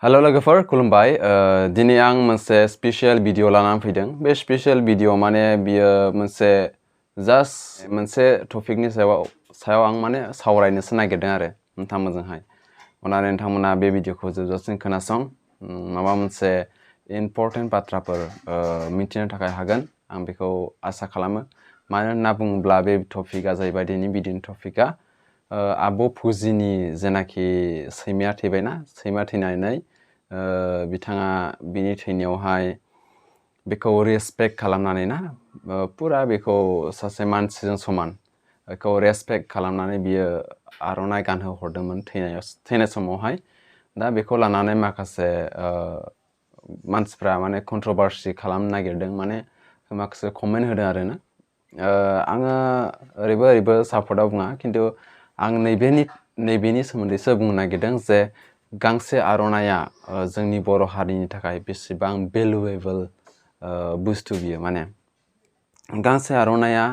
Hello लोगोफोर खुलुमबाय दिनै आं मोनसे स्पेशल भिडिअ लानानै फैदों बे स्पेशल भिडिअ माने बियो मोनसे जास्ट मोनसे टपिकनि सायाव आं माने सावरायनोसो नागिरदों आरो नोंथांमोनजोंहाय अनानै नोंथांमोना बे भिडिअखौ जोबजासिम खोनासं माबा मोनसे इम्पोर्टेन्ट बाथ्राफोर मिथिनो थाखाय हागोन आं बेखौ आसा खालामो मानो होनना बुङोब्ला बे टपिकआ जाहैबाय दिनै भिडिअनि टपिकआ आब' पुजिनि जेनाखि सैमाया थैबायना सैमा थैनानै बिथाङा बिनि थैनायावहाय बेखौ रेसपेक्ट खालामनानै ना पुरा बेखौ सासे मानसिजों समान बेखौ रेसपेक्ट खालामनानै बियो आर'नाइ गानहो हरदोंमोन थैनाय समावहाय दा बेखौ लानानै माखासे मानसिफ्रा माने कन्ट्रभार्सि खालामनो नागिरदों माने माखासे कमेन्ट होदों आरोना आङो ओरैबो सापर्टआव बुङा खिन्थु आं नैबेनि सोमोन्दैसो बुंनो नागिरदों जे गांसे आर'नाइया जोंनि बर' हारिनि थाखाय बेसेबां भेलुएबल बुस्थु बियो माने गांसे आर'नाइया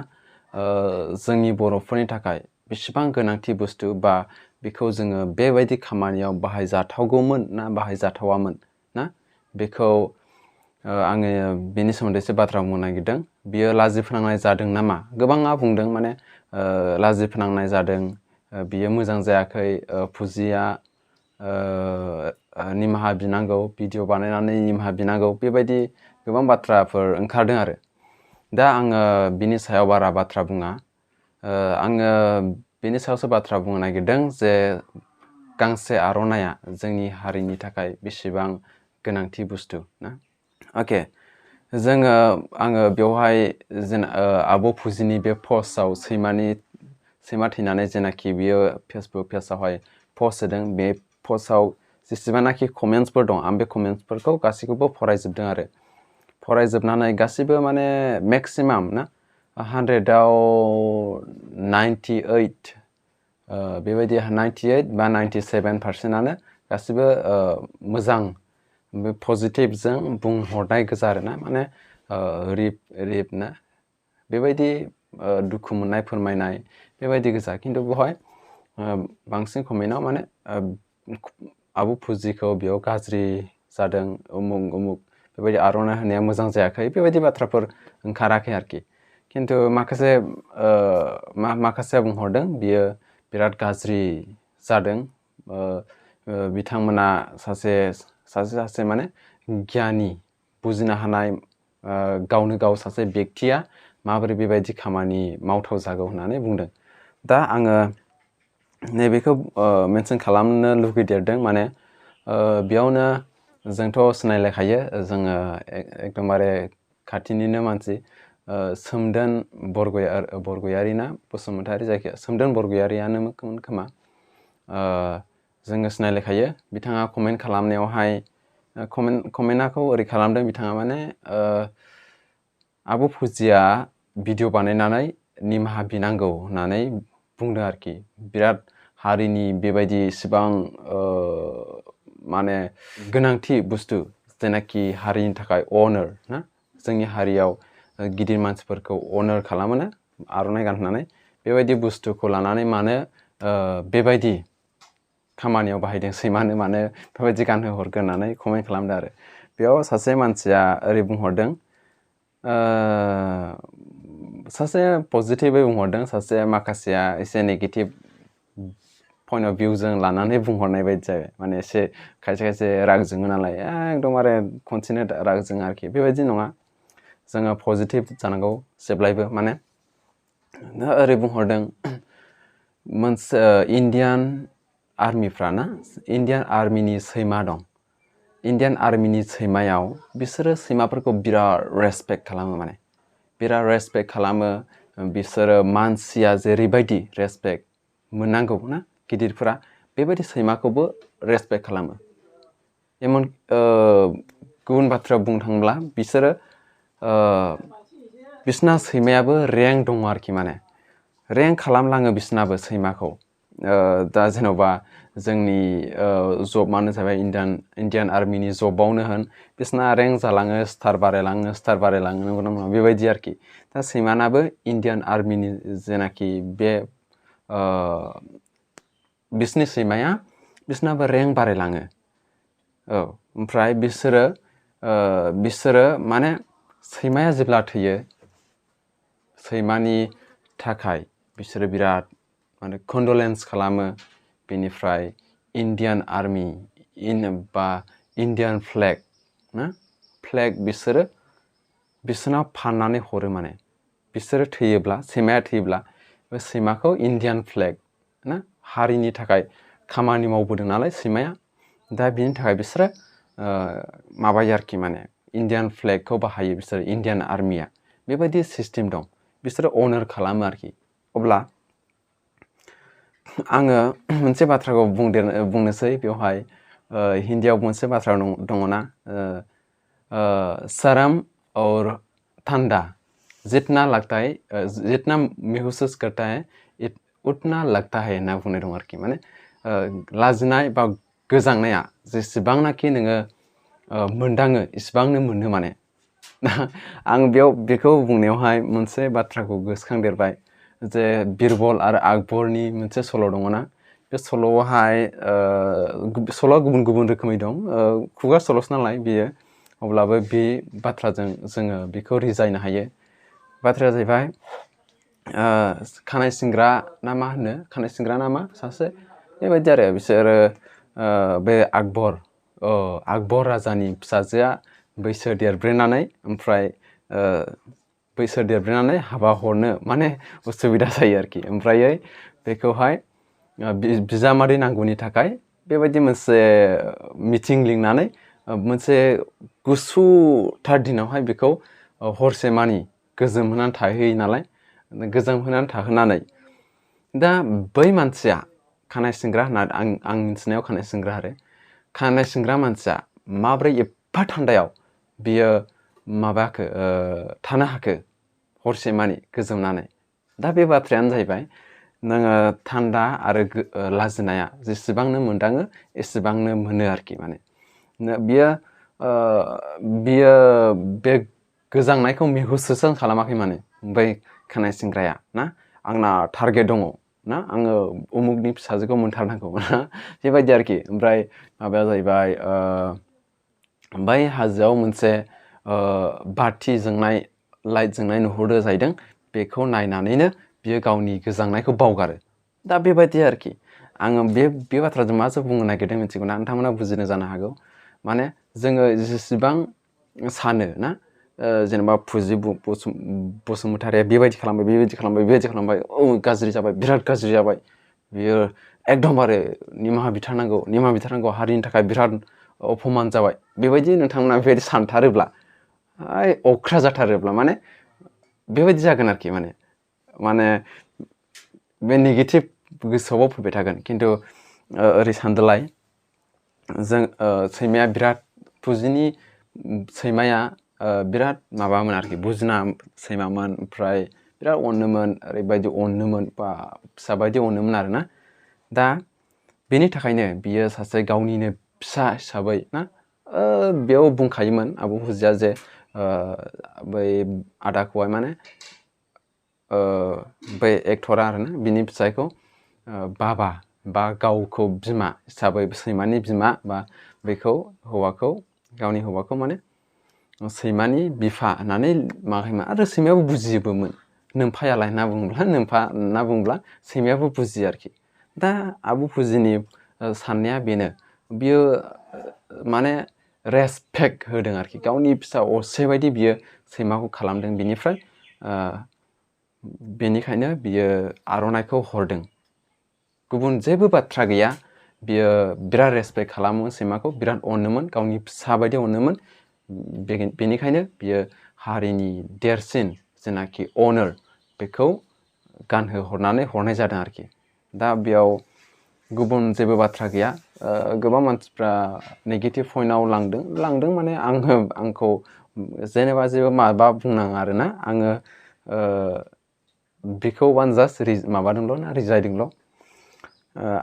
जोंनि बर'फोरनि थाखाय बेसेबां गोनांथि बुस्थु बा बेखौ जोङो बेबायदि खामानियाव बाहायजाथावगौमोन ना बाहायजाथावामोन ना बेखौ आङो बेनि सोमोन्दैसो बाथ्रा बुंनो नागिरदों बियो लाजि फोनांनाय जादों नामा गोबाङा बुंदों माने लाजि फोनांनाय जादों बियो मोजां जायाखै पुजिया निमाहा बिनांगौ भिडिअ बानायनानै निमाहा बिनांगौ बेबायदि गोबां बाथ्राफोर ओंखारदों आरो दा आङो बिनि सायाव बारा बाथ्रा बुङा आङो बिनि सायावसो बाथ्रा बुंनो नागिरदों जे गांसे आर'नाइया जोंनि हारिनि थाखाय बेसेबां गोनांथि बुस्थु ना अके आङो बेवहाय आब' पुजिनि बे पस्टआव सैमा थैनानै जेनाखि बियो फेसबुक पेजआवहाय पस्ट होदों बे पस्टआव जेसेबांनाखि कमेन्ट्सफोर दं आं बे कमेन्ट्सफोरखौ गासैखौबो फरायजोबदों आरो फरायजोबनानै गासिबो माने मेक्सिमाम ना 100आव 98 बेबायदि 98 बा 97%आनो गासिबो मोजां बे पजिटिभजों बुंहरनाय गोजा आरोना माने रिप ना बेबायदि दुखु मोननाय फोरमायनाय बेबायदि गोजा खिन्थु बेवहाय बांसिन कमेन्टआव माने आब' पुजिखौ बेयाव गाज्रि जादों उमुक बेबायदि आर'नाइ होनाया मोजां जायाखै बेबायदि बाथ्राफोर ओंखाराखै आरोखि खिन्थु माखासेया बुंहरदों बियो बिराद गाज्रि जादों बिथांमोना सासे माने गियानि बुजिनो हानाय गावनो गाव सासे व्यक्तिया माबोरै बेबायदि खामानि मावथाव जागौ होननानै बुंदों दा आङो नैबेखौ मेनसन खालामनो लुगैदेरदों माने बेयावनो जोंथ' सिनायलायखायो जोङो एकदमबारे खाथिनिनो मानसि सोमदोन बरगयारि ना बसुमतारी जायखिया सोमदोन बरगयारियानोमोन खोमा जोङो सिनायलायखायो बिथाङा कमेन्ट खालामनायावहाय कमेन्टखौ ओरै खालामदों बिथाङा माने आब' पुजिया भिडिअ बानायनानै निमाहा बिनांगौ होननानै बुंदों आरोखि बिराद हारिनि बेबायदि इसिबां माने गोनांथि बुस्थु जेनाखि हारिनि थाखाय अनार ना जोंनि हारियाव गिदिर मानसिफोरखौ अनार खालामो ना आर'नाइ गानहोनानै बेबायदि बुस्थुखौ लानानै मानो बेबायदि खामानियाव बाहायदों सैमानो मानो बेबायदि गानहोहरगोन होननानै कमेन्ट खालामदों आरो बेयाव सासे मानसिया ओरै बुंहरदों सासे पजिटिभै बुंहरदों सासे माखासेया एसे नेगेटिभ पइन्ट अफ भिउजों लानानै बुंहरनाय बायदि जाबाय माने एसे खायसे राग जोङो नालाय एकदमबारे खनसेनो राग जोङो आरोखि बेबायदि नङा जोङो पजिटिभ जानांगौ जेब्लायबो माने दा ओरै बुंहरदों मोनसे इण्डियान आर्मिफ्रा ना इण्डियान आर्मिनि सैमा दं इण्डियान आर्मिनि सैमायाव बिसोरो सैमाफोरखौ बिराद रेसपेक्ट खालामो माने बिराद रेसपेक्ट खालामो बिसोरो मानसिया जेरैबायदि रेसपेक्ट मोननांगौ ना गिदिरफोरा बेबायदि सैमाखौबो रेसपेक्ट खालामो गुबुन बाथ्रायाव बुंनो थाङोब्ला बिसना सैमायाबो रेंक दङ आरोखि माने रेंक खालामलाङो बिसनाबो सैमाखौ दा जेन'बा जोंनि जबानो जाबाय इण्डियान आर्मिनि जबावनो होन बिसना रेंक जालाङो स्टार बारायलाङो नंगौ नङा बेबायदि आरोखि दा सैमानाबो इण्डियान आर्मिनि जेनाखि बे बिसनि सैमाया बिसनाबो रेंक बारायलाङो औ ओमफ्राय बिसोरो माने सैमाया जेब्ला थैयो सैमानि थाखाय बिसोरो बिराद माने कन्डलेन्स खालामो बेनिफ्राय इन्डियान आर्मि बा इन्डियान फ्लेग ना फ्लेग बिसोरनाव फाननानै हरो माने बिसोरो थैयोब्ला सैमाया थैयोब्ला बे सैमाखौ इन्डियान फ्लेग ना हारिनि थाखाय खामानि मावबोदों नालाय सैमाया दा बिनि थाखाय बिसोरो माबायो आरोखि माने इन्डियान फ्लेगखौ बाहायो बिसोर इन्डियान आर्मिया बेबायदि सिस्टेम दं बिसोरो अनार खालामो आरोखि अब्ला आङो मोनसे बाथ्राखौ बुंनोसै बेवहाय हिन्दीयाव मोनसे बाथ्रा दङना शर्म और ठंडा जितना महसूस करता है उतना लगता है होनना बुंनाय दं आरोखि माने लाजिनाय बा गोजांनाया जेसेबांनाखि नोङो मोनदाङो इसिबांनो मोनो माने आं बेखौ बुंनायावहाय मोनसे बाथ्राखौ गोसोखांदेरबाय जे बिरबल आरो आकबरनि मोनसे सल' दङना बे सल'आवहाय सल'आ गुबुन गुबुन रोखोमै दं खुगा सल'सो नालाय बेयो अब्लाबो बे बाथ्राजों जोङो बेखौ रिजायनो हायो बाथ्राया जाहैबाय खानाय सिंग्रा ना मा होनो खानाय सिंग्रा ना मा सासे बेबायदि आरो बिसोरो बे आकबर राजानि फिसाजोआ बैसो देरब्रेनानै ओमफ्राय बैसो देरब्रेनानै हाबा हरनो माने उसुबिदा जायो आरोखि ओमफ्राय बेखौहाय बिजामादै नांगौनि थाखाय बेबायदि मोनसे मिटिं लिंनानै मोनसे गुसुथार दिनावहाय बेखौ हरसे मानि गोजोम होनानै थाहोयो नालाय गोजोम होनानै थाहोनानै दा बै मानसिया खानाय सिंग्रा होनना आं मिथिनायाव खानाय सिंग्रा मानसिया माब्रै एफा थान्दायाव बियो थानो हाखो हरसे मानि गोजोमनानै दा बे बाथ्रायानो जाहैबाय नोङो थान्दा आरो लाजिनाया जेसेबांनो मोनदाङो एसेबांनो मोनो आरोखि माने बियो बे गोजांनायखौ महसूस खालामाखै माने बै खानाय सिंग्राया ना आंना टारगेट दङ ना आङो उमुगनि फिसाजोखौ मोनथारनांगौ बेबायदि आरोखि ओमफ्राय माबाया जाहैबाय बै हाजोआव मोनसे बाथि जोंनाय लाइट जोंनाय नुहुरदो जाहैदों बेखौ नायनानैनो बियो गावनि गोजांनायखौ बावगारो दा बेबायदि आरोखि आङो बे बाथ्राजों मा बुंनो नागिरदों मिथिगौ ना नोंथांमोना बुजिनो जानो हागौ माने जोङो जेसेबां सानो ना जेनेबा पुजि बसुमतारिया बेबायदि खालामबाय गाज्रि जाबाय बिराद गाज्रि जाबाय बियो एकदमबारे निमाहा बिथारनांगौ हारिनि थाखाय बिराद अपमान जाबाय बेबायदि नोंथांमोना बेबायदि सानथारोब्ला अख्रा जाथारोब्ला माने बेबायदि जागोन आरोखि माने बे नेगेटिभ गोसोआव फैबाय थागोन खिन्थु ओरै सानदोलाय जों सैमाया बिराद पुजिनि सैमाया बिराद माबामोन आरोखि बुजिना सैमामोन ओमफ्राय बिराद अनोमोन ओरैबायदि अनोमोन बा फिसा बायदि अनोमोन आरोना दा बेनि थाखायनो बियो सासे गावनिनो फिसा हिसाबै ना बेयाव बुंखायोमोन आब' फुजिया जे बै आदाखौहाय माने बै एक्टरा आरोना बिनि फिसायखौ बाबा बा गावखौ बिमा हिसाबै सैमानि बिमा बा बेखौ गावनि हौवाखौ माने सैमानि बिफा होननानै माबायोमोन आरो सैमायाबो बुजियोबोमोन नोमफायालाय होनना बुङोब्ला सैमायाबो बुजियो आरोखि दा आब' फुजिनि साननाया बेनो बियो माने रेसपेक्ट होदों आरोखि गावनि फिसा असे बायदि बियो सैमाखौ खालामदों बेनिखायनो बियो आर'नाइखौ हरदों गुबुन जेबो बाथ्रा गैया बियो बिराद रेसपेक्ट खालामो सैमाखौ बिराद अनोमोन गावनि फिसा बायदि अनोमोन बेनिखायनो बियो हारिनि देरसिन जेनाखि अनार बेखौ हरनाय जादों आरोखि दा बेयाव गुबुन जेबो बाथ्रा गैया गोबां मानसिफ्रा नेगेटिभ पइन्टआव लांदों माने आंखौ जेनेबा जेबो माबा बुंनाङा आरोना आङो बेखौ जास्ट माबादोंल' ना रिजायदोंल'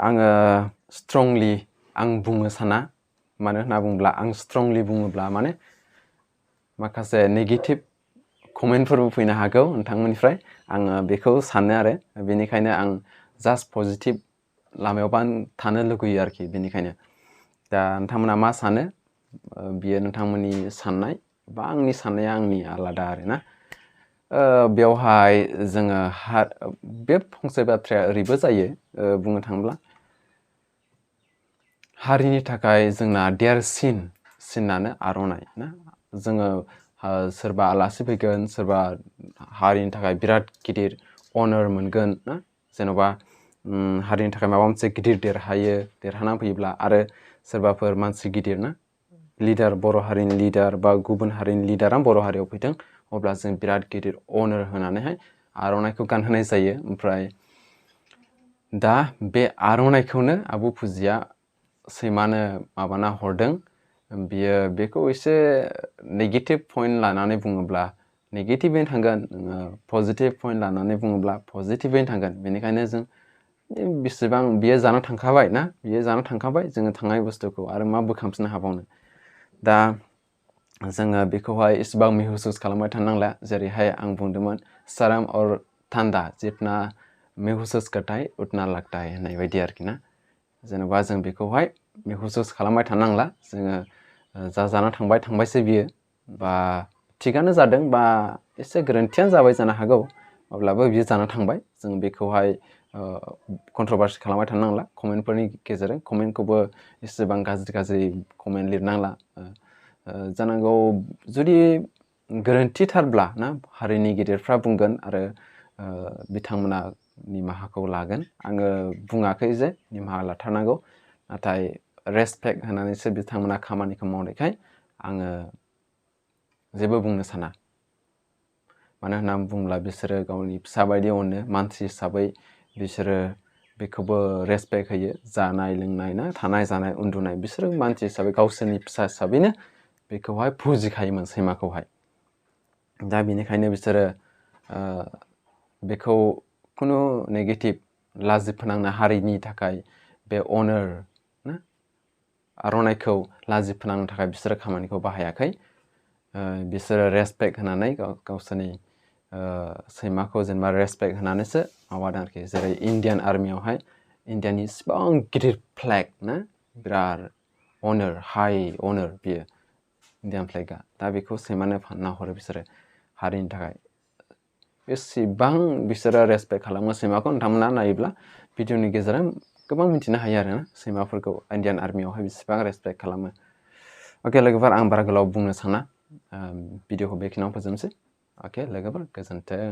आङो स्ट्रंलि आं बुंनो साना मानो होनना बुङोब्ला आं स्ट्रंलि बुङोब्ला माने माखासे नेगेटिभ कमेन्टफोरबो फैनो हागौ नोंथांमोननिफ्राय आङो बेखौ सानो आरो बेनिखायनो आं जास्ट पजिटिभ लामायाव थानो लुगैयो आरोखि बेनिखायनो दा नोंथांमोना मा सानो बियो नोंथांमोननि साननाय बा आंनि साननाया आंनि आलादा आरोना बेवहाय जोङो बे फंसे बाथ्राया ओरैबो जायो बुंनो थाङोब्ला हारिनि थाखाय जोंना देरसिन सिनानो आर'नाइ ना जोङो सोरबा आलासि फैगोन सोरबा हारिनि थाखाय बिराद गिदिर अनार मोनगोन ना जेन'बा हारिनि थाखाय माबा मोनसे गिदिर देरहाना फैयोब्ला आरो सोरबाफोर मानसि गिदिर ना लिडार बर' हारिनि लिडार बा गुबुन हारिनि लिडारा बर' हारियाव फैदों अब्ला जों बिराद गिदिर अनार होनानैहाय आर'नाइखौ गानहोनाय जायो ओमफ्राय दा बे आर'नाइखौनो आब' पुजिया सैमानो माबाना हरदों बियो बेखौ एसे नेगेटिभ पइन्ट लानानै बुङोब्ला नेगेटिभैनो थांगोन पजिटिभ पइन्ट लानानै बुङोब्ला पजिटिभैनो थांगोन बेनिखायनो जों बेसेबां बियो जानो थांखाबाय ना बियो जानो थांखाबाय जोङो थांनाय बुस्थुखौ आरो मा बोखांफिननो हाबावनो दा जोङो बेखौहाय इसेबां महसुस खालामबाय थानांला जेरैहाय आं बुंदोंमोन साराम और थान्दा जितना महसुस करता है उतना लगता है होननाय बायदि आरोखि ना जेन'बा जों बेखौहाय महसुस खालामबाय थानांला जोङो जा जाना थांबायसो बियो बा थिगानो जादों बा एसे गोरोन्थियानो जाबाय जानो हागौ अब्लाबो बियो जाना थांबाय जों बेखौहाय कन्ट्रभार्सि खालामबाय थानांला कमेन्टफोरनि गेजेरजों कमेन्टखौबो एसेबां गाज्रि कमेन्ट लिरनांला जानांगौ जुदि गोरोन्थिथारब्ला ना हारिनि गिदिरफ्रा बुंगोन आरो बिथांमोना निमाहाखौ लागोन आङो बुङाखै जे निमाहा लाथारनांगौ नाथाय रेसपेक्ट होनानैसो बिथांमोना खामानिखौ मावनायखाय आङो जेबो बुंनो साना मानो होननानै बुङोब्ला बिसोरो गावनि फिसा बायदि अनो मानसि हिसाबै बिसोरो बेखौबो रेसपेक्ट होयो जानाय लोंनाय ना थानाय जानाय उन्दुनाय बिसोरो मानसि हिसाबै गावसोरनि फिसा हिसाबैनो बेखौहाय फुजिखायोमोन सैमाखौहाय दा बेनिखायनो बिसोरो बेखौ खुनु नेगेटिभ लाजि फोनांनो हारिनि थाखाय बे अनार ना आर'नाइखौ लाजि फोनांनो थाखाय बिसोरो खामानिखौ बाहायाखै बिसोरो रेसपेक्ट होनानै गावसोरनि सैमाखौ जेनेबा रेसपेक्ट होनानैसो माबादों आरोखि जेरै इण्डियान आर्मियावहाय इण्डियानि इसिबां गिदिर फ्लेग ना बिराद अनार हाई अनार बियो इण्डियान फ्लेगा दा बेखौ सैमानो फानना हरो बिसोरो हारिनि थाखाय बेसेबां बिसोरो रेसपेक्ट खालामो सैमाखौ नोंथांमोना नायोब्ला भिडिअनि गेजेरजों गोबां मिथिनो हायो आरोना सैमाफोरखौ इण्डियान आर्मियावहाय बेसेबां रेसपेक्ट खालामो अके लोगोफोर आं बारा गोलाव बुंनो साना भिडिअखौ बेखिनियाव फोजोबनोसै अके लोगोफोर गोजोन्थों